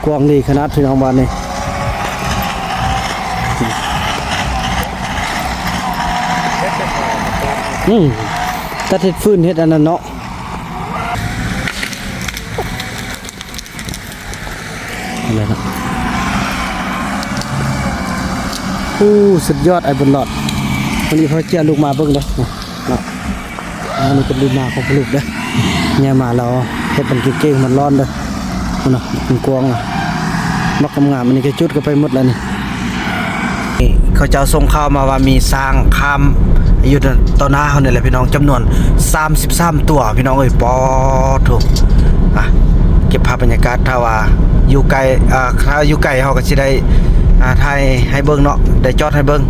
ກວ້າງດີຂະໜາດ ພີ່ນ້ອງ ບ້ານນີ້. ອືມ ຕັດເຮັດຟືນເຮັດອັນນັ້ນເນາະ. ໂອ້ ສຸດຍອດ ອ້າຍບຸນຫຼອດ. ມື້ນີ້ພໍ່ເຈ້ຍລູກມາເບິ່ງເດີ້ເນາະ. ອັນນີ້ເປັນດິນນາຂອງພໍ່ລູກເດີ້. ໃຫຍ່ມາແລ້ວເຮັດເປັນເກງໆ ມັນຮ້ອນເດີ້. ພຸ້ນນະ ກວ້າງໆ ບັກງາມໆ. ອັນນີ້ກໍຈຸດກັນໄປໝົດແລ້ວນີ້. ນີ້ເຂົາເຈົ້າສົ່ງຂ່າວມາວ່າມີຊ້າງຂ້າມຢູ່ຕໍ່ໜ້າເຮົານີ້ແຫຼະ ພີ່ນ້ອງ, ຈຳນວນສາມສິບສາມຕົວ ພີ່ນ້ອງເອີຍ. ປາດໂທ້ ອ່ະ ເກັບພາບບັນຍາກາດ. ຖ້າວ່າຢູ່ໃກ້ ອ່າ ຖ້າຢູ່ໃກ້ເຮົາກໍຊິໄດ້ ອ່າ ຖ່າຍໃຫ້ເບິ່ງເນາະ, ໄດ້ຈອດໃຫ້ເບິ່ງ.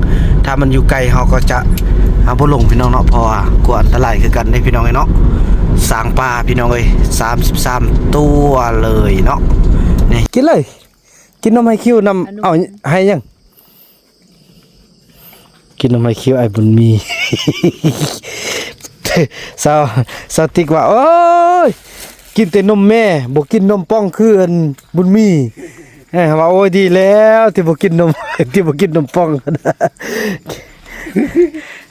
ຖ້າມັນຢູ່ໄກເຮົາກໍຈະ ອ່າ ບໍ່ລົງ ພີ່ນ້ອງເນາະ, ເພາະວ່າກົວອັນຕະລາຍຄືກັນເດ້ ພີ່ນ້ອງເອີຍເນາະ. ຊ້າງປ່າ ພີ່ນ້ອງເອີຍ ສາມສິບສາມຕົວເລີຍເນາະ. ນີ້ ກິນເລີຍ ກິນນົມໄຮຄິວນຳ. ເອົາ ໄຮຫຍັງ? ກິນນົມໄຮຄິວ ອ້າຍບຸນມີ. ສາວ ສາວຕິກວ່າ ໂອ້ຍ ກິນແຕ່ນົມແມ່ ບໍ່ກິນນົມປ່ອງຄືອັນບຸນມີ. ເອີ ວ່າ ໂອ້ຍ ດີແລ້ວທີ່ບໍ່ກິນນົມ ທີ່ບໍ່ກິນນົມປ່ອງ.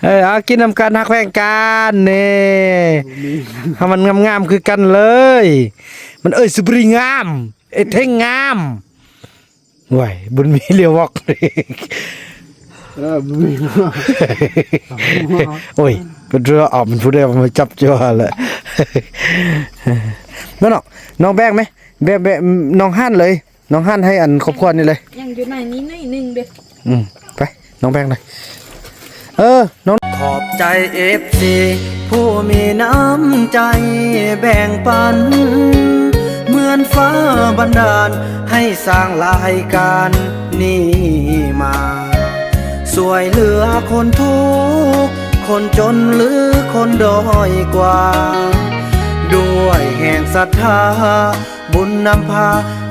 ເອີ ເອົາກິນນຳກັນ ຮັກແພງກັນແນ່ ໃຫ້ມັນງາມໆຄືກັນເລີຍ. ມັນເອີຍສຸບຣີງາມ ເອີຍເທັງງາມ. ຫວຍ ບຸນມີລຽວວອກ. ເອີ ບຸນມີ ໂອ້ຍ ເປັນເທື່ອອອກ ມັນຜູ້ໃດມາຈັບຈ້ວແຫຼະ. ແມ່ນເນາະ ນ້ອງແບ່ງໄໝ? ແບ່ງ ແບ່ງ ນ້ອງຫັນເລີຍ ນ້ອງຫັນໃຫ້ອັນຄອບຄົວນີ້ເລີຍ. ຍັງຢູ່ໃນນີ້ໜ້ອຍໜຶ່ງເດີ້. ອືມ ໄປ ນ້ອງແບ່ງເລີຍ. ເອີ ນ້ອງ ຂອບໃຈເອັຟຊີຜູ້ມີນ້ຳໃຈແບ່ງປັນ ເໝືອນຟ້າບັນດານໃຫ້ສ້າງລາຍການນີ້ມາ ຊ່ວຍເຫຼືອຄົນທຸກຄົນຈົນ ຫຼື ຄົນດ້ອຍກວ່າ ດ້ວຍແຮງສັດທາ ບຸນນຳພາ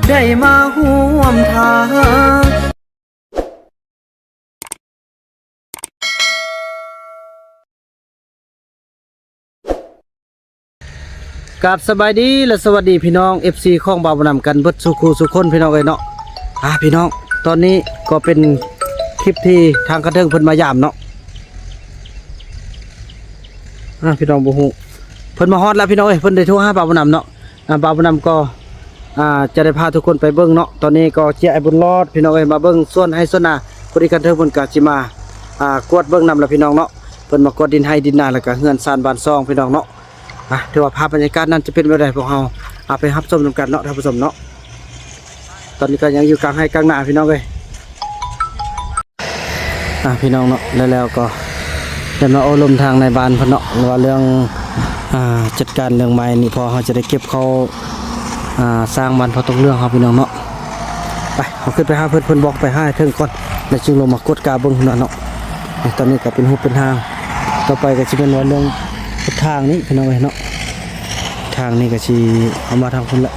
ໄດ້ມາຮ່ວມທາງ. ກາບສະບາຍດີ ແລະ ສະຫວັດດີພີ່ນ້ອງເອັຟຊີຂອງບ່າວບຸນນຳກັນເບິດສູ່ຄູ່ສູ່ຄົນ ພີ່ນ້ອງເອີຍເນາະ. ອ່າ ພີ່ນ້ອງ ຕອນນີ້ກໍເປັນຄລິບທີ່ທາງການເທິງເພິ່ນມາຢາມເນາະ. ອ່າ ພີ່ນ້ອງບໍ່ຮູ້ ເພິ່ນມາຮອດແລ້ວ ພີ່ນ້ອງເອີຍ. ເພິ່ນໄດ້ໂທຫາບ່າວບຸນນຳເນາະ. ອ່າ ບ່າວບຸນນຳກໍ ອ່າ ຈະໄດ້ພາທຸກຄົນໄປເບິ່ງເນາະ. ຕອນນີ້ກໍເຈ້ຍອ້າຍບຸນຫຼອດ ພີ່ນ້ອງເອີຍ ມາເບິ່ງສວນໄຮ່ສວນນາ. ພໍດີການເທິງເພິ່ນກໍຊິມາ ອ່າ ກວດເບິ່ງນຳລະ ພີ່ນ້ອງເນາະ. ເພິ່ນມາກວດດິນໄຮ່ດິນນາ ແລ້ວກໍເຮືອນຊານບ້ານຊ່ອງ ພີ່ນ້ອງເນາະ. ອ່າ ຖືວ່າພາບບັນຍາກາດນັ້ນຈະເປັນແບບໃດ ພວກເຮົາ ອ່າ ໄປຮັບຊົມນຳກັນເນາະ ທ່ານຜູ້ຊົມເນາະ. ຕອນນີ້ກໍຍັງຢູ່ກາງໄຮ່ກາງນາ ພີ່ນ້ອງເອີຍ. ອ່າ ພີ່ນ້ອງເນາະ ແລ້ວ ແລ້ວກໍໄດ້ມາໂອ້ລົມທາງນາຍບ້ານເພິ່ນເນາະ ວ່າເລື່ອງ ອ່າ ຈັດການເລື່ອງໄມ້ນີ້ ເພາະເຮົາຈະໄດ້ເກັບເຂົ້າ ອ່າ ສ້າງບ້ານພໍ່ຕົກເຫຼືອງເຮົາ ພີ່ນ້ອງເນາະ. ໄປ ເຮົາຂຶ້ນໄປຫາເພິ່ນ ເພິ່ນບອກໄປຫາໃຫ້ເຖິງກ່ອນ ແລ້ວຈຶ່ງລົງມາກວດກາເບິ່ງເນາະ. ນີ້ ຕອນນີ້ກໍເປັນຮູບເປັນຮ່າງ. ຕໍ່ໄປກໍຊິແມ່ນວ່າເລື່ອງເຮັດທາງນີ້ ພີ່ນ້ອງເອີຍເນາະ. ທາງນີ້ກໍຊິເອົາມາທາງພຸ້ນລະ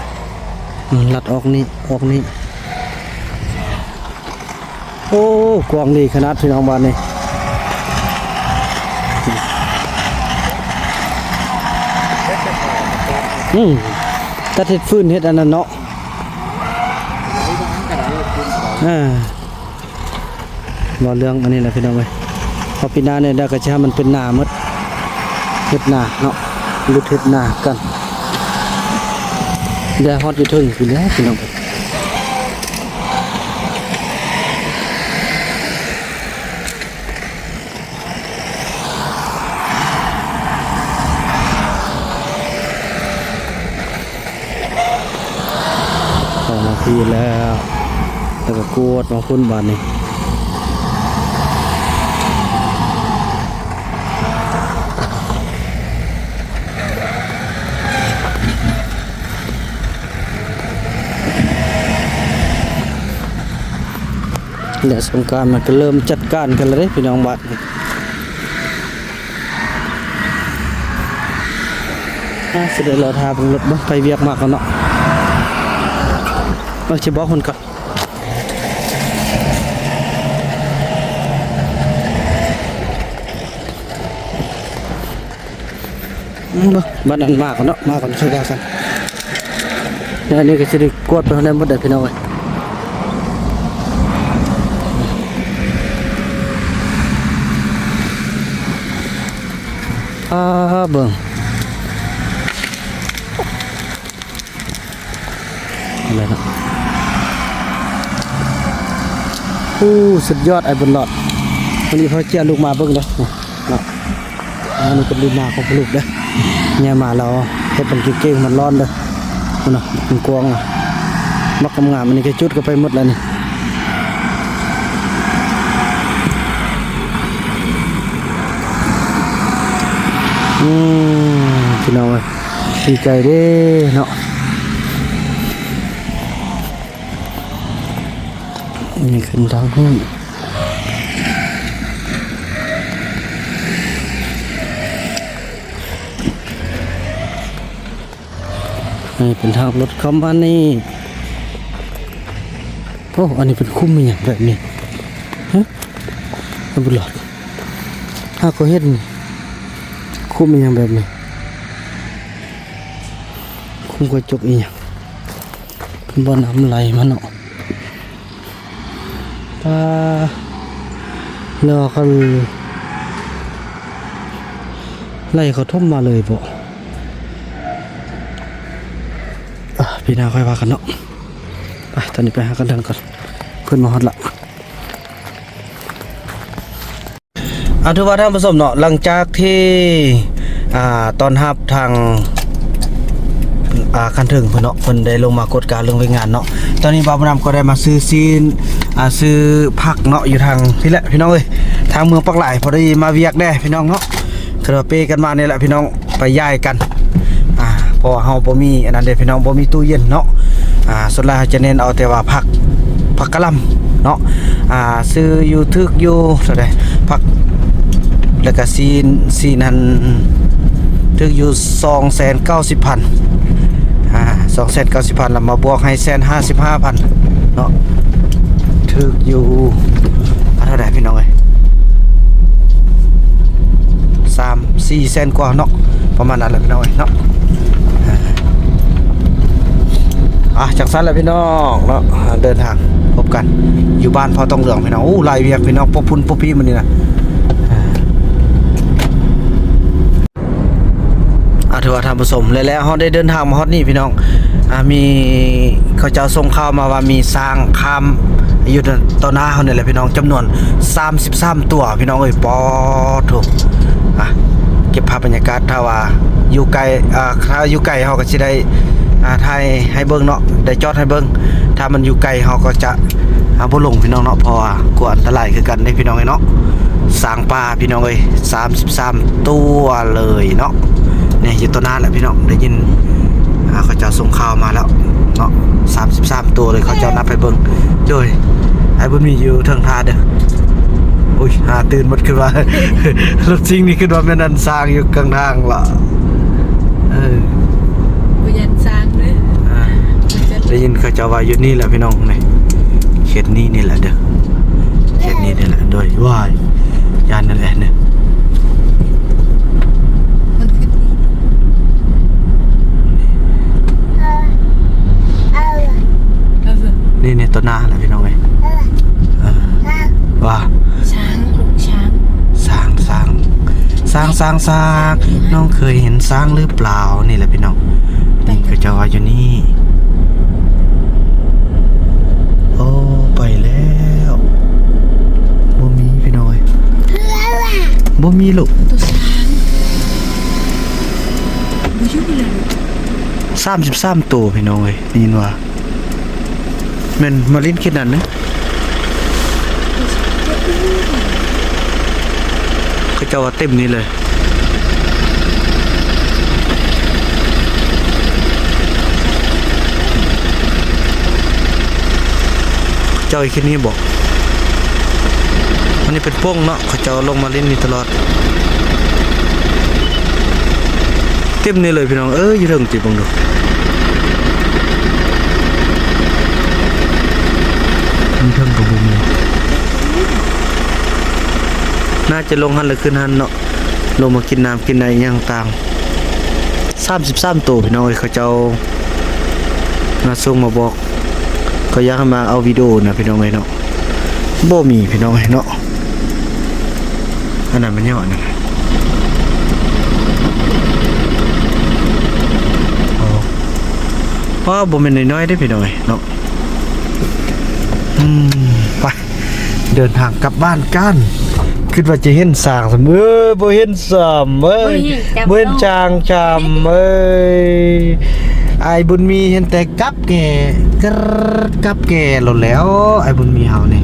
ອືມ ລັດອອກນີ້ ອອກນີ້. ໂອ້ ກວ້າງດີຂະໜາດ ພີ່ນ້ອງ ບ້ານນີ້. ອືມ ຕັດເຮັດຟືນເຮັດອັນນັ້ນເນາະ. ເອີ ເວົ້າເລື່ອງອັນນີ້ແຫຼະ ພີ່ນ້ອງເອີຍ. ເພາະປີໜ້ານີ້ລະກໍຊິໃຫ້ມັນເປັນນາໝົດ ເຮັດນາເນາະ ຫຼຸດເຮັດນາກັນ. ແດດຮອດຢູ່ເທິງພຸ້ນແຫຼະ ພີ່ນ້ອງ. ອອກມາພີ້ແລ້ວ ແລ້ວກໍກວດມາພຸ້ນບາດນີ້. ແລະ ສົງການມັນກໍເລີ່ມຈັດການກັນແລ້ວເດ້ ພີ່ນ້ອງ ບາດນີ້. ອ່າ ຊິໄດ້ລໍຖ້າເບິ່ງລົດບໍ່ ໄປວຽກມາກ່ອນເນາະ. ເອີ ຊິບອກເພິ່ນກ່ອນ. ອືມ ບັດນັ້ນມາກ່ອນເນາະ ມາກ່ອນ ຄ່ອຍວ່າກັນ. ອັນນີ້ກໍຊິໄດ້ກວດໄປທາງໃດໝົດເດີພີ່ນ້ອງເອີຍ. ອາ ເບິ່ງ ອັນນັ້ນນະ. ໂອ້ ສຸດຍອດ ອ້າຍບຸນຫຼອດ. ມື້ນີ້ພໍ່ເຈ້ຍລູກມາເບິ່ງເດີເນາະ. ອັນນີ້ເປັນລີນາຂອງພໍ່ລູກເດີ. ໃຫຍ່ມາແລ້ວເຮັດເປັນເກັ່ງໆ ມັນຮ້ອນເດີ. ພຸ້ນນະ ມັນກວ້າງນະ ບັກງາມໆ. ອັນນີ້ກໍຈຸດເຂົ້າໄປໝົດແລ້ວນີ້. ອືມ ພີ່ນ້ອງເອີຍ ດີໃຈເດ້ເນາະ. ນີ້ຂຶ້ນທາງພຸ້ນ. ນີ້ເປັນທາງລົດເຂົ້າມານີ້. ໂອ້ ອັນນີ້ເປັນຂຸມອີ່ຫຍັງແບບນີ້? ຮະ ບໍ່ລອດ. ຫາກໍເຫັນຂຸມອີ່ຫຍັງແບບນີ້. ຂຸມກະຈົກອີ່ຫຍັງ? ເປັນບ່ອນນ້ຳໄຫຼມາເນາະ. ປາ ແລ້ວເຂົາໄຫຼເຂົ້າຖົມມາເລີຍບໍ? ອາ ປີໜ້າຄ່ອຍວ່າກັນເນາະ. ໄປ ຕອນນີ້ໄປຫາຄັນເທິງກ່ອນ ເພິ່ນມາຮອດລະ. ອາ ຖືວ່າທ່ານຜູ້ຊົມເນາະ ຫຼັງຈາກທີ່ ອ່າ ຕ້ອນຮັບທາງ ອ່າ ຂັ້ນເທິງເພິ່ນເນາະ ເພິ່ນໄດ້ລົງມາກວດກາເລື່ອງວຽກງານເນາະ. ຕອນນີ້ບ່າວບຸນນຳກໍໄດ້ມາຊື້ຊີ້ນ ອ່າ ຊື້ຜັກເນາະ ຢູ່ທາງພີ້ແຫຼະພີ່ນ້ອງເອີຍ ທາງເມືອງປາກລາຍ. ພໍດີມາວຽກແດ່ພີ່ນ້ອງເນາະ ຄືວ່າເປກັນມານີ້ແຫຼະພີ່ນ້ອງ ໄປຍ້າຍກັນ ອ່າ ເພາະວ່າເຮົາບໍ່ມີອັນນັ້ນເດ້ພີ່ນ້ອງ ບໍ່ມີຕູ້ເຢັນເນາະ. ອ່າ ສ່ວນຫຼາຍເຮົາຈະເນັ້ນເອົາແຕ່ວ່າຜັກ ຜັກກະຫຼ່ຳເນາະ. ອ່າ ຊື້ຢູ່ ຖືກຢູ່ເທົ່າໃດ ຜັກ ແລ້ວກະຊີ້ນ ຊີ້ນຫັ້ນຖືກຢູ່ສອງແສນເກົ້າສິບພັນ ອ່າ ສອງແສນເກົ້າສິບພັນ ແລ້ວມາບວກໃຫ້ແສນຫ້າສິບຫ້າພັນເນາະ. ຖືກຢູ່ ເທົ່າໃດພີ່ນ້ອງເອີຍ ສາມສີ່ແສນກວ່າເນາະ ປະມານນັ້ນແຫຼະພີ່ນ້ອງເອີຍເນາະ. ອ່າ ຈັ່ງຊັ້ນແຫຼະພີ່ນ້ອງເນາະ ເດີນທາງພົບກັນຢູ່ບ້ານເຜົ່າຕອງເຫຼືອງພີ່ນ້ອງ. ໂອ້ ຫຼາຍວຽກພີ່ນ້ອງ ປົບພຸ້ນປົບພີ້ມື້ນີ້ນະ. ອ່າ ຖືວ່າທ່ານຜູ້ຊົມ ແລະ ແລ້ວເຮົາໄດ້ເດີນທາງມາຮອດນີ້ພີ່ນ້ອງ. ອ່າ ມີເຂົາເຈົ້າສົ່ງຂ່າວມາວ່າມີຊ້າງຂ້າມຢູ່ຕໍ່ໜ້າເຮົານີ້ແຫຼະພີ່ນ້ອງ ຈຳນວນສາມສິບສາມຕົວພີ່ນ້ອງເອີຍ. ປາດໂທ້ ອ່າ ເກັບພາບບັນຍາກາດ ຖ້າວ່າຢູ່ໃກ້ ອ່າ ຖ້າຢູ່ໃກ້ເຮົາກໍຊິໄດ້ ອ່າ ຖ່າຍໃຫ້ເບິ່ງເນາະ ໄດ້ຈອດໃຫ້ເບິ່ງ. ຖ້າມັນຢູ່ໄກເຮົາກໍຈະ ອ່າ ບໍ່ລົງພີ່ນ້ອງເນາະ ເພາະວ່າກົວອັນຕະລາຍຄືກັນເດ້ພີ່ນ້ອງເອີຍເນາະ. ຊ້າງປ່າພີ່ນ້ອງເອີຍ ສາມສິບສາມຕົວເລີຍເນາະ. ນີ້ຢູ່ຕໍ່ໜ້າແຫຼະພີ່ນ້ອງ ໄດ້ຍິນ ອ່າ ເຂົາເຈົ້າສົ່ງຂ່າວມາແລ້ວເນາະ ສາມສິບສາມຕົວເລີຍ ເຂົາເຈົ້ານັບໃຫ້ເບິ່ງ. ໂດຍ ອ້າຍບຸນມີຢູ່ເທິງທ່າເດີ. ໂອ້ຍ ຫາຕື່ນໝົດ ຄືວ່າລົດຊິງນີ້ ຄືວ່າແມ່ນອັນຊ້າງຢູ່ກາງທາງລະ. ເອີ ບໍ່ຢ້ານຊ້າງເດີ. ອ່າ ໄດ້ຍິນເຂົາເຈົ້າວ່າຢູ່ນີ້ແຫຼະພີ່ນ້ອງ ນີ້ ເຂດນີ້ນີ້ແຫຼະເດີ ເຂດນີ້ນີ້ແຫຼະ. ໂດຍ ວ້າຍ ຢ້ານນັ້ນແຫຼະນີ້ ມັນຄື ນີ້ ນີ້ຕໍ່ໜ້າແຫຼະພີ່ນ້ອງເອີຍ. ເອີ ວ່າ ຊ້າງ ລູກຊ້າງ ຊ້າງ ຊ້າງ ຊ້າງ ຊ້າງ ຊ້າງ ນ້ອງເຄີຍເຫັນຊ້າງຫຼືເປົ່າ? ນີ້ແຫຼະພີ່ນ້ອງ ນີ້ເຂົາເຈົ້າວ່າຢູ່ນີ້. ໂອ້ ໄປແລ້ວ ບໍ່ມີພີ່ນ້ອງເອີຍ ບໍ່ມີລູກ. ຕົວຊ້າງບໍ່ຢູ່ນີ້ແຫຼະລູກ. ສາມສິບສາມໂຕພີ່ນ້ອງເອີຍ ໄດ້ຍິນວ່າ ແມ່ນມາຫຼິ້ນເຂດນັ້ນເນາະ ເຂົາເຈົ້າວ່າເຕັມນີ້ເລີຍ. ເຈົ້າອີກເຂດນີ້ບໍ? ອັນນີ້ເປັນໂປ່ງເນາະ ເຂົາເຈົ້າລົງມາຫຼິ້ນນີ້ຕະຫຼອດ. ເຕັມນີ້ເລີຍພີ່ນ້ອງເອີຍ ຢູ່ເທິງຕິ ເບິ່ງດູ ຢູ່ເທິງກໍບໍ່ມີ ໜ້າຈະລົງຫັ້ນແລ້ວຂຶ້ນຫັ້ນເນາະ ລົງມາກິນນ້ຳກິນໄອຫຍັງຕ່າງ. ສາມສິບສາມໂຕພີ່ນ້ອງເອີຍ ເຂົາເຈົ້າ ມາສົ່ງມາບອກ ເຂົາຢາກໃຫ້ມາເອົາວິດີໂອນະ ພີ່ນ້ອງເອີຍເນາະ. ບໍ່ມີ ພີ່ນ້ອງເອີຍເນາະ. ອັນນັ້ນມັນຍອດນະ. ອໍ ວ້າວ ບໍ່ແມ່ນນ້ອຍໆເດ້ ພີ່ນ້ອງເອີຍເນາະ. ອືມ ໄປ ເດີນທາງກັບບ້ານກັນ. ຄິດວ່າຈະເຫັນຊ້າງຊຳ ເອີ ບໍ່ເຫັນຊ້ຳເອີຍ. ບໍ່ເຫັນຊ້າງ ບໍ່ເຫັນຊ້າງຊ້ຳເອີຍ. ອ້າຍບຸນມີເຫັນແຕ່ກັບແກ ກັບແກໂລດແລ້ວ ອ້າຍບຸນມີເຮົານີ້.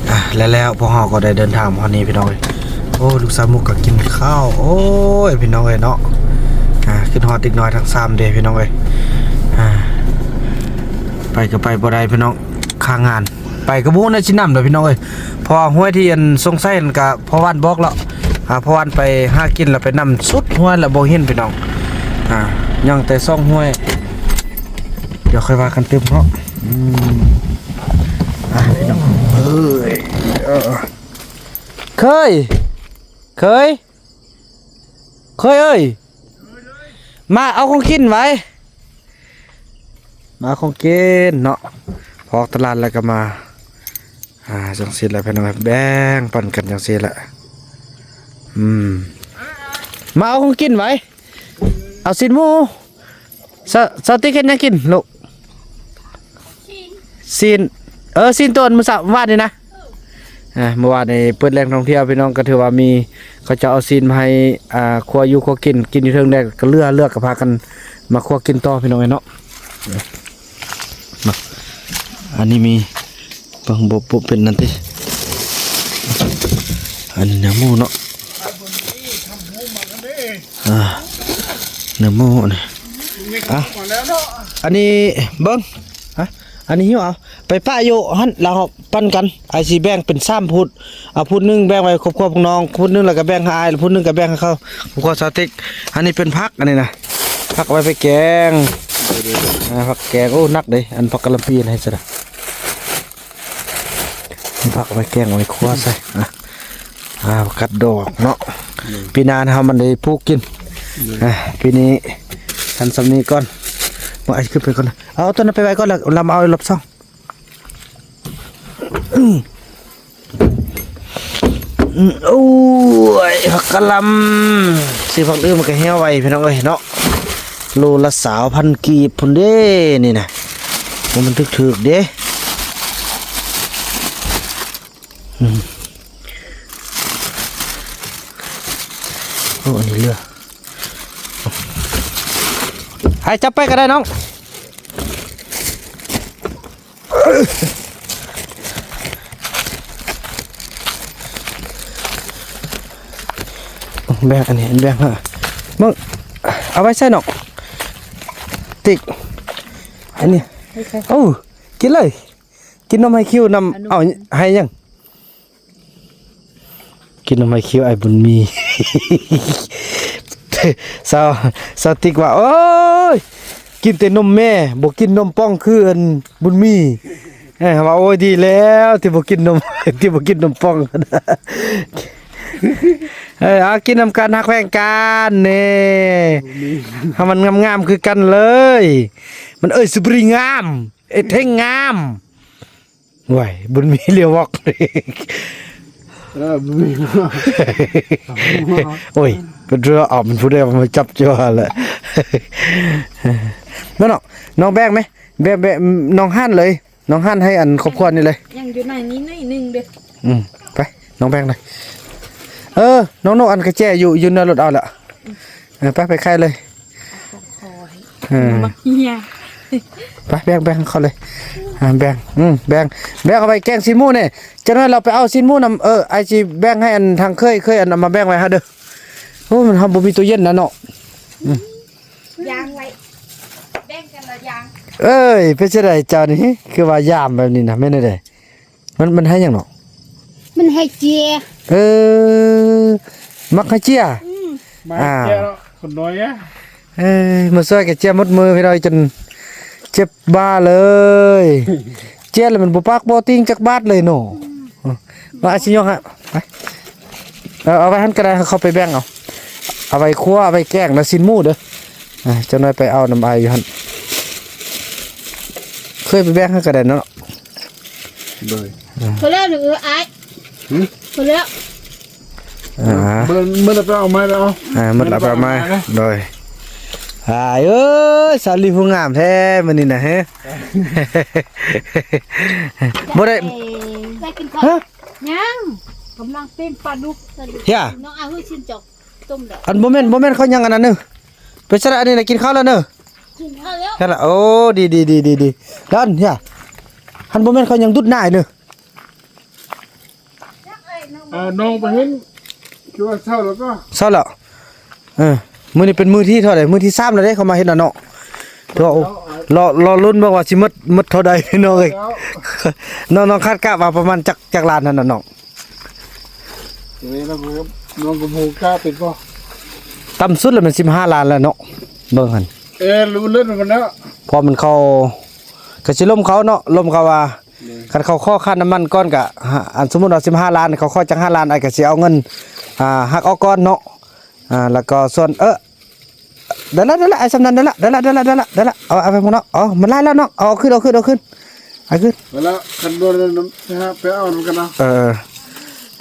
ອ່າ ແລ້ວໆ ພວກເຮົາກໍໄດ້ເດີນທາງມາຮອດນີ້ ພີ່ນ້ອງເອີຍ. ໂອ້ ລູກສາວມຸກກໍກິນເຂົ້າ. ໂອ້ຍ ພີ່ນ້ອງເອີຍເນາະ. ອ່າ ຄິດຮອດເດັກນ້ອຍທັງສາມເດ້ ພີ່ນ້ອງເອີຍ. ອ່າ ໄປກໍໄປບໍ່ໄດ້ ພີ່ນ້ອງ ຄາງານ. ໄປກໍບໍ່ຮູ້ນະຊິນຳໃດ ພີ່ນ້ອງເອີຍ. ເພາະວ່າຫ້ວຍທີ່ອັນສົງໄສຫັ້ນກະພໍ່ຫວານບອກແລ້ວ. ອ່າ ພໍ່ຫວານໄປຫາກິນແລ້ວໄປນຳສຸດຫ້ວຍແລ້ວບໍ່ເຫັນ ພີ່ນ້ອງ. ອ່າ ຍັງແຕ່ສອງຫ້ວຍ ດຽວຄ່ອຍວ່າກັນຕື່ມເນາະ. ອືມ ອ່າ ພີ່ນ້ອງເອີຍ ເອີ ເຄີຍ ເຄີຍ ເຄີຍເອີຍ ມາເອົາຂອງກິນໄວ້ ມາເອົາຂອງກິນເນາະ. ອອກຕະຫຼາດແລ້ວກໍມາ ອ່າ ຈັ່ງຊີ້ແຫຼະ ພີ່ນ້ອງ ແບ່ງປັນກັນຈັ່ງຊີ້ແຫຼະ. ອືມ ມາເອົາຂອງກິນໄວ້ ເອົາຊີ້ນໝູ. ສາວ ສາວຕິກເຮັດຫຍັງກິນລູກ? ຊີ້ນ ຊີ້ນ ເອີ ຊີ້ນຕົວມື້ເຊົ້າ ວານນີ້ນະ. ອ່າ ເມື່ອວານນີ້ເປີດແຫຼ່ງທ່ອງທ່ຽວ ພີ່ນ້ອງ ກໍຖືວ່າມີ ເຂົາເຈົ້າເອົາຊີ້ນມາໃຫ້ ອ່າ ຄົວຢູ່ຄົວກິນ ກິນຢູ່ເທິງແດ່ ກໍເຫຼືອ ເຫຼືອກໍພາກັນມາຄົວກິນຕໍ່ ພີ່ນ້ອງເອີຍເນາະ. ມາ ອັນນີ້ມີ ເບິ່ງ ບໍ່ ບໍ່ເປັນນັ້ນຕິ. ອັນນີ້ເນື້ອໝູເນາະ. ອ່າ ເນື້ອໝູນີ້ ອ່ະ ອັນນີ້ເບິ່ງ ອ່ະ ອັນນີ້ຫິ້ວເອົາໄປປະຢູ່ຫັ້ນ ແລ້ວເຮົາປັນກັນ. ອ້າຍຊິແບ່ງເປັນສາມພຸດ ເອົາພຸດໜຶ່ງແບ່ງໄວ້ຄອບຄົວພວກນ້ອງ ພຸດໜຶ່ງແລ້ວກໍແບ່ງໃຫ້ອ້າຍ ແລ້ວພຸດໜຶ່ງກໍແບ່ງໃຫ້ເຂົາ ຄອບຄົວສາວຕິກ. ອັນນີ້ເປັນຜັກ ອັນນີ້ນະ ຜັກເອົາໄວ້ໄປແກງ ອ່າ ຜັກແກງ. ໂອ້ ໜັກເດ້ ອັນຜັກກະຫຼ່ຳປີໃຫ້ຊະນະ. ຜັກໄວ້ແກງ ເອົາໄວ້ຄົວໃສ່ ອ່າ ຜັກກາດດອງເນາະ. ອືມ ປີໜ້າເຮົາມັນໄດ້ປູກກິນ. ອືມ ອ່າ ປີນີ້ທັນສ່ຳນີ້ກ່ອນ. ບໍ່ ອ້າຍຂຶ້ນໄປກ່ອນ ເອົາຕົວນັ້ນໄປໄວ້ກ່ອນ ແລ້ວລຳເອົາລອບສອງ. ອືມ ອືມ ໂອ້ຍ ຜັກກະຫຼ່ຳ ຊື້ຜັກອື່ນມັນກໍແຫ້ວໄວ ພີ່ນ້ອງເອີຍເນາະ. ໂລລະຊາວພັນກີບພຸ້ນເດ້ນີ້ນະ ບໍ່ແມ່ນຖືກໆເດ້. ອືມ ໂອ້ ອັນນີ້ເຫຼືອ ໃຫ້ຈັບໄປກໍໄດ້ນ້ອງ. ແບ່ງອັນນີ້ ແບ່ງ ເບິ່ງ ເອົາໄວ້ໃສ່ນ້ອງ ຕິກ ອັນນີ້ ເອົາ ກິນເລີຍ ກິນນົມໄຮຄິວນຳ. ເອົາ ໃຫ້ຫຍັງ? ກິນນົມໄຮຄິວ ອ້າຍບຸນມີ. ສາວ ສາວຕິກວ່າ ໂອ້ຍ ກິນແຕ່ນົມແມ່ ບໍ່ກິນນົມປ່ອງຄືອັນບຸນມີ. ເອີ ວ່າ ໂອ້ຍ ດີແລ້ວທີ່ບໍ່ກິນນົມ ທີ່ບໍ່ກິນນົມປ່ອງ. ເອີ ເອົາກິນນຳກັນ ຮັກແພງກັນແນ່ ໃຫ້ມັນງາມໆຄືກັນເລີຍ. ມັນເອີຍສຸບຣີງາມ ເອີຍເທັງງາມ. ໂອ້ຍ ບຸນມີຫຼຽວວອກ. ເອີ ບຸນມີ ໂອ້ຍ ເປັນເທື່ອອອກ ມັນຜູ້ໃດມາຈັບເຈົ້າຫັ້ນແຫຼະ. ແມ່ນເນາະ ນ້ອງແບ່ງໄໝ? ແບ່ງ ແບ່ງ ນ້ອງຫັນເລີຍ ນ້ອງຫັນໃຫ້ອັນຄອບຄົວນີ້ເລີຍ. ຍັງຢູ່ໃນນີ້ໜ້ອຍໜຶ່ງເດີ້. ອືມ ໄປ ນ້ອງແບ່ງເລີຍ. ເອີ ນ້ອງນົກ ອັນກະແຈຢູ່ ຢູ່ໃນລົດເອົາລະ. ເອີ ໄປ ໄປຂາຍເລີຍ. ເອີ ໄປ ແບ່ງ ແບ່ງເຂົາເລີຍ. ອ່າ ແບ່ງ ອືມ ແບ່ງ ແບ່ງເອົາໄປແກງຊີ້ນໝູແດ່. ຈັກໜ້ອຍລາວໄປເອົາຊີ້ນໝູນຳ. ເອີ ອ້າຍຊິແບ່ງໃຫ້ອັນທາງເຄີຍ ເຄີຍອັນເອົາມາແບ່ງໄວ້ໃຫ້ເດີ. ໂອ້ ມັນ ເຮົາບໍ່ມີຕູ້ເຢັນນະເນາະ. ອືມ ຢາງໄວ້ ແບ່ງກັນລະຢ່າງ. ເອີຍ ເປັນຈັ່ງໃດເຈົ້ານີ້ ຄືວ່າຢາມແບບນີ້ນະ ແມ່ນແນວໃດ? ມັນ ມັນໃຫ້ຫຍັງເນາະ? ມັນໃຫ້ເຈ້ຍ. ເອີ ມັກໃຫ້ເຈ້ຍ. ອືມ ມາໃຫ້ເຈ້ຍເນາະ ຄົນນ້ອຍອະ. ເອີ ມາຊ່ວຍກັນເຈ້ຍໝົດມືພີ່ນ້ອງ ຈົນເຈັບບ່າເລີຍ. ເຈ້ຍແລ້ວມັນບໍ່ປາກບໍ່ຕິງຈັກບາດເລີຍເນາະ. ອືມ ວ່າອາຊິຍົກໃຫ້ ໄປ ເອົາ ເອົາໄວ້ຫັ້ນກໍໄດ້ ເຂົາໄປແບ່ງເອົາ. ເອົາໄວ້ຄົວ ເອົາໄວ້ແກງ ແລ້ວຊີ້ນໝູເດີ. ອ່າ ຈັກໜ້ອຍໄປເອົານຳອ້າຍຢູ່ຫັ້ນ. ເຄີຍໄປແບ່ງໃຫ້ກໍໄດ້ເນາະ. ໂດຍ. ພໍແລ້ວ ຫຼືອ້າຍ? ຫຶ? ພໍແລ້ວ. ອ່າ ເບິດ ເບິດແລ້ວໄປເອົາໃໝ່ແລ້ວ. ອ່າ ເບິດແລ້ວໄປເອົາໃໝ່. ໂດຍ. ອ້າຍເອີຍ ສາວລີຜູ້ງາມແທ້ມື້ນີ້ນະ. ຮະ? ບໍ່ໄດ້ ໄດ້ກິນເຂົ້າ. ຮະ? ຍັງ ກຳລັງປີ້ງປາດຸກ. ເຮີ້ຍ ນ້ອງອາຫືຊິນຈອກຕົ້ມແລ້ວ. ອັນ ບໍ່ແມ່ນ ບໍ່ແມ່ນເຂົາຍັງອັນນັ້ນເດີ. ໄປໃສ່ລະ ອັນນີ້ນະ ກິນເຂົ້າແລ້ວເດີ. ກິນເຂົ້າແລ້ວ. ແລ້ວລະ ໂອ້ ດີໆໆໆ ແລ້ວອັນ ເຮີ້ຍ ຫັ້ນບໍ່ແມ່ນເຂົາຍັງດຸດໜ້າເດີ. ອ່າ ນ້ອງໄປເຫັນ ຄືວ່າເຊົ້າແລ້ວກໍ ເຊົ້າແລ້ວ. ເອີ ມື້ນີ້ເປັນມື້ທີເທົ່າໃດ? ມື້ທີສາມແລ້ວເດ້ ເຂົາມາເຮັດນະເນາະ. ເອີ ເອີ ລໍ ລໍລຸ້ນເບິ່ງວ່າຊິໝົດ ໝົດເທົ່າໃດ ພີ່ນ້ອງເອີຍ. ເອີ ນ້ອງ ນ້ອງຄາດກະວ່າປະມານຈັກ ຈັກລ້ານຫັ້ນນະນ້ອງ? ເອີ ນ້ອງກໍບໍ່ຮູ້ກະເປັນບໍ່. ຕ່ຳສຸດແລ້ວແມ່ນສິບຫ້າລ້ານແລ້ວເນາະ ເບິ່ງຫັ້ນ. ເອີ ລຸ້ນເລີຍມັນເນາະ ເພາະມັນເຂົ້າ ກະຊິລົມເຂົາເນາະ ລົມເຂົາວ່າ ໂດຍ. ຄັນເຂົາຂໍຄ່ານ້ຳມັນກ່ອນກະ ອັນ ສົມມຸດວ່າສິບຫ້າລ້ານ ເຂົາຂໍຈັກຫ້າລ້ານ ອ້າຍກະຊິເອົາເງິນ ອ່າ ຫັກອອກກ່ອນເນາະ. ອ່າ ແລ້ວກໍສ່ວນ ເອີ ໄດ້ລະ ໄດ້ລະ ອ້າຍ ສ່ຳນັ້ນໄດ້ລະ ໄດ້ລະ ໄດ້ລະ ໄດ້ລະ ໄດ້ລະ ເອົາ ເອົາໄປພຸ້ນເນາະ. ເອົາ ມັນຫຼາຍແລ້ວນ້ອງ ເອົາ ເອົາຂຶ້ນ ເອົາຂຶ້ນ ເອົາຂຶ້ນ ເອົາຂຶ້ນ. ໄດ້ລະ ຄັນບໍ່ໄດ້ນຳ ໄປເອົານຳກັນເນາະ. ເອີ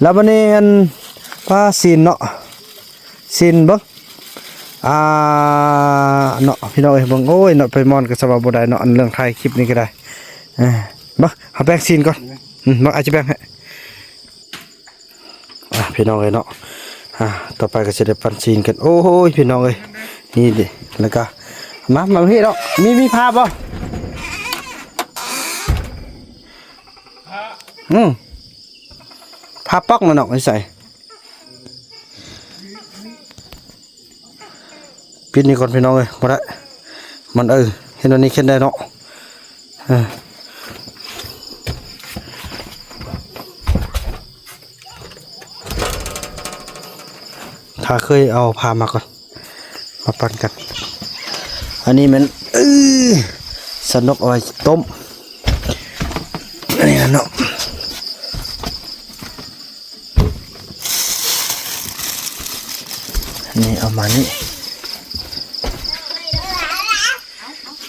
ແລ້ວບັດນີ້ ອັນ ປາຊີ້ນເນາະ ຊີ້ນເບິ່ງ ອ່າ ເນາະ ພີ່ນ້ອງເອີຍ ເບິ່ງ ໂອ້ຍ ເນາະ ໄປມ່ອນກໍສະວ່າບໍ່ໄດ້ເນາະ ອັນເລື່ອງຖ່າຍຄລິບນີ້ກໍໄດ້. ເອີ ມາ ເຮົາແບ່ງຊີ້ນກ່ອນ. ອືມ ມາ ອາດຈະແບ່ງໃຫ້. ອ່າ ພີ່ນ້ອງເອີຍເນາະ ອ່າ ຕໍ່ໄປກໍຊິໄດ້ປັ້ນຊີ້ນກັນ. ໂອ້ຍ ພີ່ນ້ອງເອີຍ ນີ້ເດ້ ແລ້ວກໍ ມາ ມາພີ່ເນາະ ມີ ມີຜ້າບໍ່? ອືມ ຜ້າປອກນະເນາະ ຢູ່ໃສ? ປິດນີ້ກ່ອນພີ່ນ້ອງເອີຍ ບໍ່ໄດ້ ມັນ ເອີ ເຮັດແນວນີ້ເຄັນໄດ້ເນາະ. ເອີ ຖ້າເຄີຍເອົາຜ້າມາກ່ອນ ມາປັ້ນກັນ. ອັນນີ້ແມ່ນ ເອີ ສະໜົກເອົາໄວ້ຕົ້ມ. ອັນນີ້ເນາະ ນີ້ເອົາມານີ້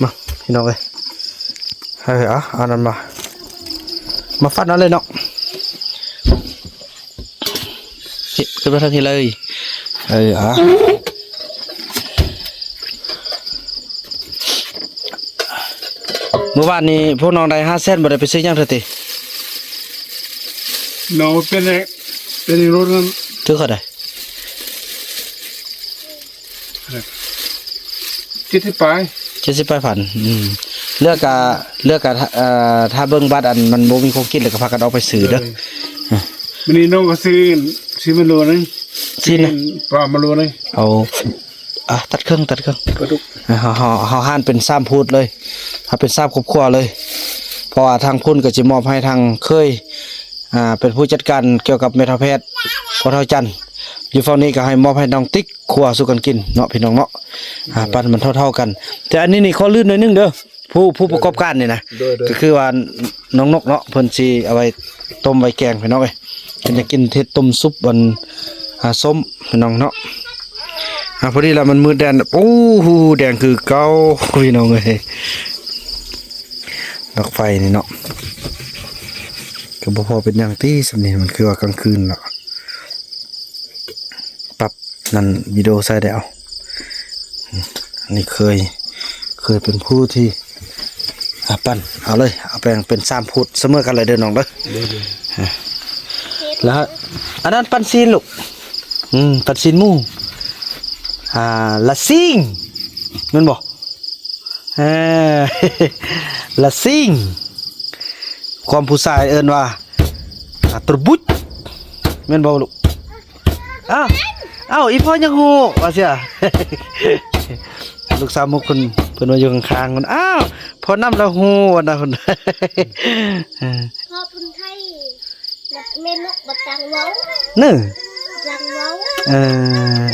ມາ ພີ່ນ້ອງເອີຍ ເອີ ເອົາ ເອົານັ້ນມາ ມາຟັນເອົາເລີຍເນາະ. ຂຶ້ນມາທາງນີ້ເລີຍ ເອີ ອ່າ ມື້ວານນີ້ພວກນ້ອງໄດ້ຫ້າແສນ ບໍ່ໄດ້ໄປຊື້ຫຍັງເທື່ອຕິ? ນ້ອງເປັນ ເປັນລົດນັ້ນ ຖືກເທົ່າໃດ? ເຈັດສິບປາຍ ເຈັດສິບປາຍພັນ. ອືມ ເລືອກກະ ເລືອກກະ ເອີ ຖ້າເບິ່ງບັດ ອັນ ມັນບໍ່ມີຂອງກິນ ແລ້ວກໍພາກັນອອກໄປຊື້ເດີ. ມື້ນີ້ນ້ອງກໍຊື້ ຊື້ມາໂລໜຶ່ງ ຊີ້ນ ຊີ້ນປາມາໂລໜຶ່ງ. ເອົາ ອ່ະ ຕັດເຄິ່ງ ຕັດເຄິ່ງ ປາດຸກ. ເຮົາ ເຮົາ ເຮົາຫັນເປັນສາມພູດເລີຍ ເຮົາເປັນສາມຄອບຄົວເລີຍ ເພາະວ່າທາງພຸ້ນກໍຊິມອບໃຫ້ທາງເຂີຍ ອ່າ ເປັນຜູ້ຈັດການກ່ຽວກັບແມ່ເຖົ້າແພດ ພໍ່ເຖົ້າຈັນ ຢູ່ຝັ່ງນີ້ກໍໃຫ້ມອບໃຫ້ນ້ອງຕິກ ຄົວສູ່ກັນກິນເນາະ ພີ່ນ້ອງເນາະ. ອ່າ ປັ້ນມັນເທົ່າໆກັນ ແຕ່ອັນນີ້ນີ້ຂໍລື່ນໜ້ອຍໜຶ່ງເດີ ຜູ້ ຜູ້ປະກອບການນີ້ນະ. ໂດຍ ໂດຍ ກໍຄືວ່ານ້ອງນົກເນາະ ເພິ່ນຊິເອົາໄວ້ຕົ້ມໄວ້ແກງ ພີ່ນ້ອງເອີຍ ເພິ່ນຈະກິນເຮັດຕົ້ມຊຸບ ອັນ ອ່າ ສົ້ມ ພີ່ນ້ອງເນາະ. ອ່າ ພໍດີລະມັນມືດແດງ ໂອ້ໂຫ ແດງຄືເກົ່າ ພີ່ນ້ອງເອີຍ. ດອກໄຟນີ້ເນາະ ກໍບໍ່ພໍເປັນຫຍັງຕິ ສ່ຳນີ້ມັນຄືວ່າກາງຄືນເນາະ. ປັບນັ້ນ ວິດີໂອໃສ່ໄດ້ເອົາ. ອັນນີ້ເຂີຍ ເຂີຍເປັນຜູ້ທີ່ ອ່າ ປັ້ນ ເອົາເລີຍ ເອົາແບ່ງເປັນສາມພູດສະເໝີກັນເລີຍເດີນ້ອງເດີ. ໂດຍ ໂດຍ. ອ່າ ແລ້ວອັນນັ້ນປັ້ນຊີ້ນລູກ ອືມ ປັ້ນຊີ້ນໝູ ອ່າ ລະຊິງ ແມ່ນບໍ່? ເອີ ລະຊິງ ຄວາມຜູ້ຊາຍເອີ້ນວ່າ ອາ ຕະບຸດ ແມ່ນບໍ່ລູກ? ອ້າວ ອ້າວ ອີ່ພໍ່ຍັງຮູ້ວ່າເສຍ. ລູກສາວມຸກເພິ່ນ ເພິ່ນວ່າຢູ່ຂ້າງໆ ເພິ່ນ ອ້າວ ພໍ່ນຳລາວຮູ້ວ່ານະເພິ່ນ. ເອີ ພໍ່ເພິ່ນໄທ ແມ່ນົກບໍ່ຕັງເວົ້າ ເນີ ຕັງເວົ້າ. ເອີ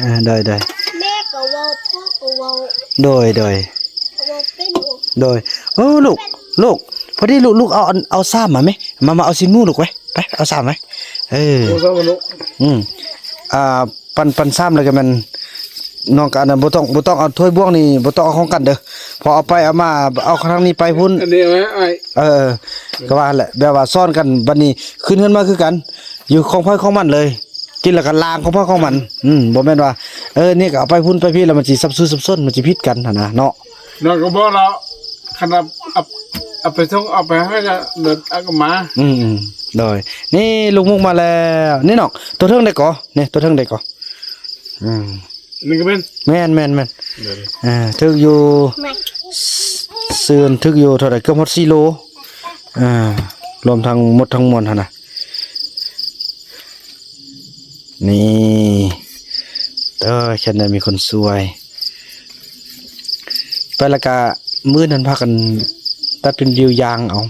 ເອີ ໂດຍ ໂດຍ ແມ່ກໍເວົ້າ ພໍ່ກໍເວົ້າ. ໂດຍ ໂດຍ ເວົ້າເປັນ. ໂດຍ ໂອ້ ລູກ ລູກ ພໍດີລູກ ລູກເອົາອັນ ເອົາຊາມມາແມ ມາ ມາເອົາຊີ້ນໝູລູກໄວ້ ໄປ ເອົາຊາມໄວ້. ເອີ ໂອ້ ຊາມມາລູກ. ອືມ ອ່າ ປັ້ນ ປັ້ນຊາມແລ້ວກໍແມ່ນ ນ້ອງກໍອັນນັ້ນ ບໍ່ຕ້ອງ ບໍ່ຕ້ອງເອົາຖ້ວຍບ່ວງນີ້ ບໍ່ຕ້ອງເອົາຂອງກັນເດີ ເພາະເອົາໄປເອົາມາ ເອົາຄັ້ງນີ້ໄປພຸ້ນ ອັນນີ້ເອົາໄວ້ອ້າຍ ເອີ ກໍວ່າຫັ້ນແຫຼະ ແບບວ່າຊ້ອນກັນ ບັດນີ້ຂຶ້ນເຮືອນມາຄືກັນ ຢູ່ຂອງໃຜຂອງມັນເລີຍ ກິນແລ້ວກໍລ້າງຂອງໃຜຂອງມັນ ອືມ ບໍ່ແມ່ນວ່າ ເອີ ນີ້ກໍເອົາໄປພຸ້ນໄປພີ້ ແລ້ວມັນຊິສັບສົນ ສັບສົນ ມັນຊິຜິດກັນຫັ້ນນະເນາະ ນ້ອງກໍບອກແລ້ວ ຄັນເອົາ ເອົາ ເອົາໄປສົ່ງ ເອົາໄປໃຫ້ລະ ເດີນເອົາກັບມາ ອືມໆ ໂດຍ ນີ້ລູກໝູມາແລ້ວ ນີ້ນ້ອງ ຕົວເທິງໃດກໍ ນີ້ຕົວເທິງໃດກໍ ອືມ ນີ້ກໍແມ່ນ ແມ່ນໆໆ ເອີ ຖືກຢູ່ ແມ່ນ ຊ- ຊືນ ຖືກຢູ່ເທົ່າໃດ ເກືອບຮອດສີ່ໂລ ອ່າ ລວມທັງໝົດທັງມວນຫັ້ນນະ ນີ້ ເອີ ແຄ່ນັ້ນມີຄົນຊ່ວຍ ໄປແລ້ວກະມື້ນັ້ນພາກັນຕັດເປັນດິ້ວຢາງເອົາ.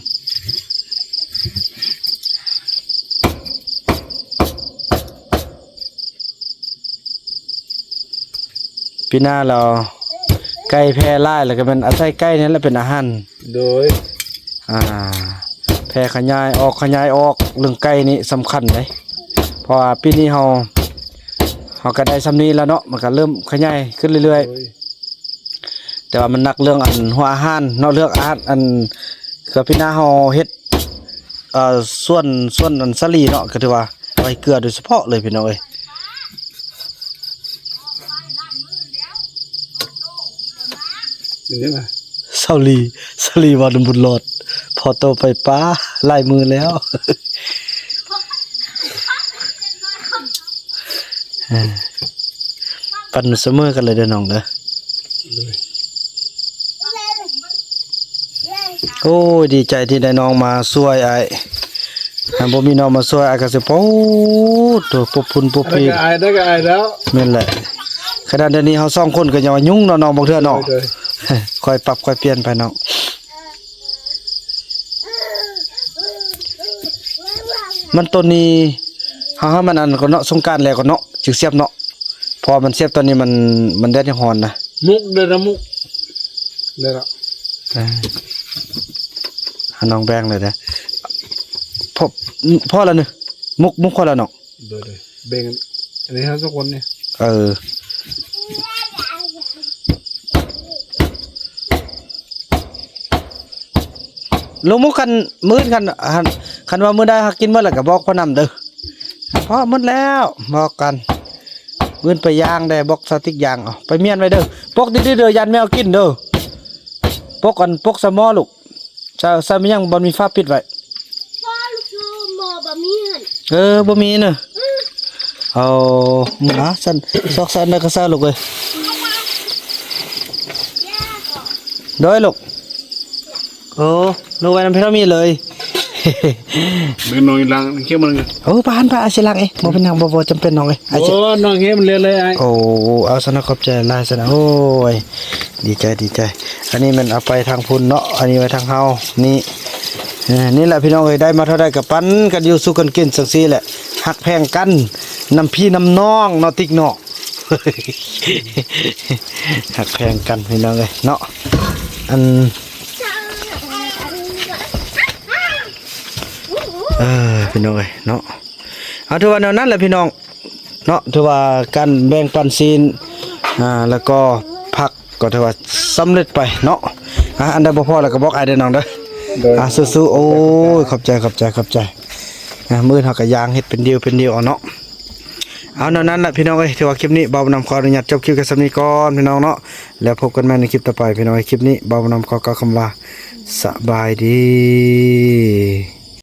ປີໜ້າແລ້ວ ໄກ່ແຜ່ຫຼາຍ ແລ້ວກໍແມ່ນອາໄສໄກ່ນີ້ແຫຼະເປັນອາຫານ ໂດຍ ອ່າ ແຜ່ຂະຫຍາຍອອກ ຂະຫຍາຍອອກ ເລື່ອງໄກ່ນີ້ສຳຄັນເດ້ ເພາະວ່າປີນີ້ເຮົາ ເຮົາກໍໄດ້ຊ່ຳນີ້ແລ້ວເນາະ ມັນກໍເລີ່ມຂະຫຍາຍຂຶ້ນເລື້ອຍໆ ໂດຍ ແຕ່ວ່າມັນໜັກເລື່ອງອັນຫົວອາຫານເນາະ ເລື່ອງອາຫານ ອັນ ກໍປີໜ້າເຮົາເຮັດ ເອີ ສວນ ສວນອັນສາລີເນາະ ກໍຖືວ່າໄວ້ເກືອໂດຍສະເພາະເລີຍພີ່ນ້ອງເອີຍ ເປັນຫຍັງລະ? ສາລີ ສາລີວ່ານຳບຸນຫຼອດ ພໍໂຕໄປປາຫຼາຍມື້ແລ້ວ ເອີ ປັນສະເໝີກັນເລີຍເດີນ້ອງເດີ ໂດຍ ໂອ້ຍ ດີໃຈທີ່ໄດ້ນ້ອງມາຊ່ວຍອ້າຍ ຖ້າບໍ່ມີນ້ອງມາຊ່ວຍອ້າຍກໍຊິ ໂອ້ ໂຕປົບພຸ້ນປົບພີ້ ໄດ້ກໍອາຍ ໄດ້ກໍອາຍແລ້ວ ແມ່ນແຫຼະ ຂະໜາດດຽວນີ້ເຮົາສອງຄົນກໍຍັງວ່າຫຍຸ້ງເນາະນ້ອງ ບາງເທື່ອເນາະ ໂດຍ ໂດຍ ຄ່ອຍປັບຄ່ອຍປ່ຽນໄປເນາະ ມັນຕົນນີ້ ເຮົາໃຫ້ມັນອັນກ່ອນເນາະ ສົງການແລ້ວກ່ອນເນາະ ຈຶ່ງສຽບເນາະ ເພາະວ່າມັນສຽບຕອນນີ້ມັນ ມັນແດດຍັງຮ້ອນນະ ມຸກເດີນະ ມຸກເດີນະ ເອີ ໃຫ້ນ້ອງແບ່ງເລີຍເດີ ພໍ ພໍແລ້ວນີ້ ມຸກ ມຸກພໍແລ້ວເນາະ ໂດຍໆ ແບ່ງກັນ ອັນນີ້ເຮົາສອງຄົນນີ້ ເອີ ລົງໝູ່ ຄັນ ມື້ອື່ນ ຄັນ ຄັນ ຄັນວ່າມື້ໃດຫາກກິນໝົດແລ້ວກໍບອກພໍ່ນຳເດີ ພໍໝົດແລ້ວ ບອກກັນ ມື້ອື່ນໄປຍ່າງແດ່ ບອກສະຕິກຍ່າງ ເອົາໄປມ້ຽນໄວ້ເດີ ປົກດີໆເດີ ຢ້ານແມວກິນເດີ ປົກ ອັນ ປົກໃສ່ໝໍ້ລູກ ໃສ່ ໃສ່ແມ່ນຫຍັງ ບໍ່ມີຝາປິດໄວ້ ພໍ່ລູກ ໝໍ້ບໍ່ມີຫັ້ນ ເອີ ບໍ່ມີເນາະ ເອີ ເອົາ ມາຊັ້ນ ຊອກໃສ່ອັນໃດກໍໃສ່ລູກເອີຍ ໂດຍລູກ ໂອ້ ລູກໄວ້ນຳພີ່ນ້ອງມີເລີຍ ເບິ່ງນ້ອງອີ່ຫຼັງເຂັ້ມມັນ ໂອ້ ປານ ປານ ອ້າຍຊິລ້າງເອງ ບໍ່ເປັນຫຍັງ ບໍ່ ບໍ່ຈຳເປັນນ້ອງເອີຍ ໂອ້ ນ້ອງເຮັດມັນເລີຍເລີຍອ້າຍ ໂອ້ ເອົາຊັ້ນນະ ຂອບໃຈຫຼາຍຊັ້ນນະ ໂອ້ຍ ດີໃຈ ດີໃຈ ອັນນີ້ແມ່ນເອົາໄປທາງພຸ້ນເນາະ ອັນນີ້ໄວ້ທາງເຮົາ ນີ້ ເອີ ນີ້ແຫຼະພີ່ນ້ອງເອີຍ ໄດ້ມາເທົ່າໃດກໍປັນກັນຢູ່ ສູ່ກັນກິນຈັ່ງຊີ້ແຫຼະ ຮັກແພງກັນ ນຳພີ່ນຳນ້ອງເນາະ ຕິກເນາະ ຮັກແພງກັນພີ່ນ້ອງເອີຍເນາະ ອັນ ເອີ ພີ່ນ້ອງເອີຍເນາະ ເອົາ ຖືວ່າແນວນັ້ນແຫຼະພີ່ນ້ອງ ເນາະ ຖືວ່າການແບ່ງປັນຊີ້ນ ອ່າ ແລ້ວກໍຜັກກໍຖືວ່າສຳເລັດໄປເນາະ ອ່າ ອັນໃດບໍ່ພໍແລ້ວກໍບອກອ້າຍເດີນ້ອງເດີ ໂດຍ ອ່າ ສູ້ໆ ໂອ້ຍ ຂອບໃຈ ຂອບໃຈ ຂອບໃຈ ອ່າ ມື້ອື່ນເຮົາກໍຍ່າງເຮັດເປັນດິ້ວເປັນດິ້ວເອົາເນາະ ເອົາ ແນວນັ້ນແຫຼະພີ່ນ້ອງເອີຍ ຖືວ່າຄລິບນີ້ບ່າວບຸນນຳຂໍອະນຸຍາດຈົບຄລິບແຕ່ສ່ຳນີ້ກ່ອນພີ່ນ້ອງເນາະ ແລ້ວພົບກັນໃໝ່ໃນຄລິບຕໍ່ໄປພີ່ນ້ອງເອີຍ ຄລິບນີ້ບ່າວບຸນນຳຂໍກ່າວຄຳວ່າ ສະບາຍດີ.